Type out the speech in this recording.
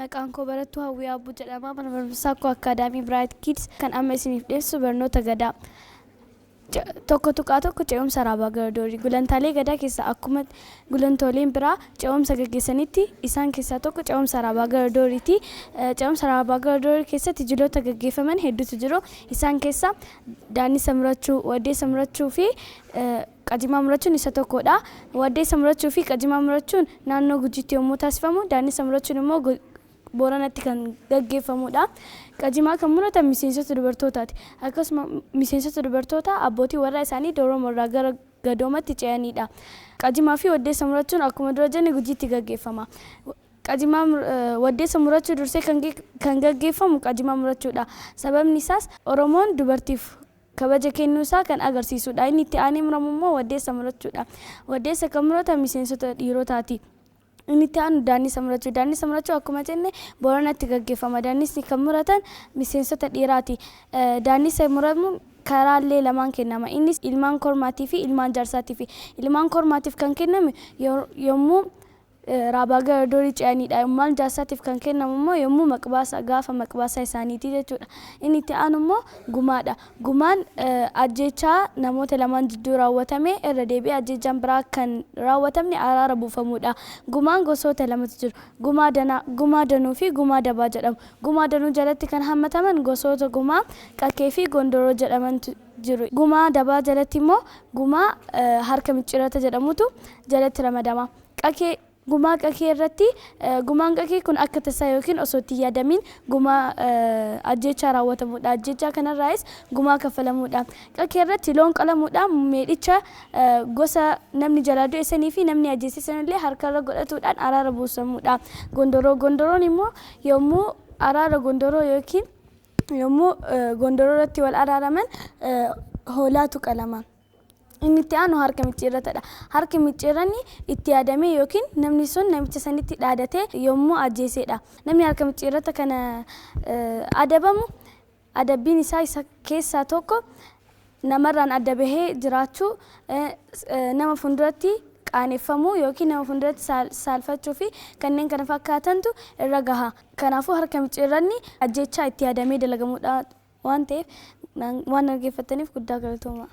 Maqaan koo barattuu Hawwii Abbuu jedhama. Mana barumsaa koo Akkaadaamii Biraayit Kids kan amma isiniif dhiyeessu barnoota gadaa. 1.1 Ce'umsa Raabaa gara Doorii. Gulantaalee gadaa keessaa akkuma gulantooleen biraa ce'umsa gaggeessanitti isaan keessaa tokko ce'umsa Raabaa gara Dooriiti. Ce'umsa Raabaa gara Doorii keessatti jiloota gaggeeffaman hedduutu jiru. Isaan keessaa daannisa murachuu, waddeessa murachuu fi qajimaa murachuun isa tokkodha. Waddeessa murachuu fi qajimaa murachuun naannoo Gujiitti yommuu taasifamu, daannisa murachuun immoo Booranatti kan gaggeeffamudha. Qajimaa kan muratan miseensota dubartootaati. Akkasuma miseensota dubartootaa abbootii warraa isaanii dooroma irraa gara gadoomatti ce'aniidha. Qajimaa fi waddeessa murachuun akkuma dura jenne Gujiitti gaggeeffama. Qajimaa waddeessa murachuu dursee kan gaggeeffamu qajimaa murachuudha. Sababni isaas Oromoon dubartiif kabaja kennuu isaa kan agarsiisudha. Inni itti aanee muramu immoo waddeessa murachuudha. Waddeessa kan muratan miseensota dhiirotaati. Inni itti aanu daannisa murachuu. Daannisa murachuu akkuma jenne Booranatti gaggeeffama. Daannisni kan muratan miseensota dhiiraati. Daannisa muramu karaalee lamaan kennama. Innis ilmaan kormaatii fi ilmaan jaarsaatiifi. Ilmaan kormaatiif kan kenname yommuu Raabaa gara Doorii ce'aniidha. Ilmaan jaarsaatiif kan kennamu immoo yommuu maqbaasa gaafa maqbaasaa isaaniiti jechuudha. Inni itti aanu immoo gumaadha. Gumaan ajjeechaa namoota lamaan jidduu raawwatame irra deebi'ee ajjeechaan biraa kan raawwatamne araara buufamuudha. Gumaan gosoota lamatu jiru. Gumaa danaa, gumaa danuu fi gumaa dabaa jedhamu. Gumaa danuu jalatti kan hammataman gosoota gumaa Qakkee fi Gondoroo jedhamantu jiru. Gumaa dabaa jalatti immoo gumaa harka micciirata jedhamutu jalatti ramadama. Qakee, Gumaa qakee irratti, gumaan qakee kun akka tasaa yookiin osoo itti hin yaadamiin gumaa ajjeechaa raawwatamuudha. Ajjeechaa kanarraayis gumaa kaffalamuudha. Qakee irratti loon qalamuudhaan meedhicha gosa namni jalaa du'e sanii fi namni ajjeese sanillee harkarra godhatuudhaan araara buusamuudha. Gondoroo, Gondoroon immoo yommuu araara gondoroo yookiin yommuu gondoroo irratti wal araaraman hoolaatu qalama. Inni itti aanu harka micciirratadha. Harki micciirranni itti yaadamee yookiin namni sun namicha sanitti dhaadatee yommuu ajjeesedha. Namni harka micciirrata kana adabamu adabbiin isaa isa keessaa tokko namarraan adda bahee jiraachuu, nama fuulduratti qaaneffamuu yookiin nama fuulduratti saalfachuu fi kanneen kana fakkaatantu irra gaha. Kanaafuu harka micciirranni ajjeechaa itti yaadamee dalagamudha waan ta'eef waan dhaggeeffattaniif guddaa galatoomaa.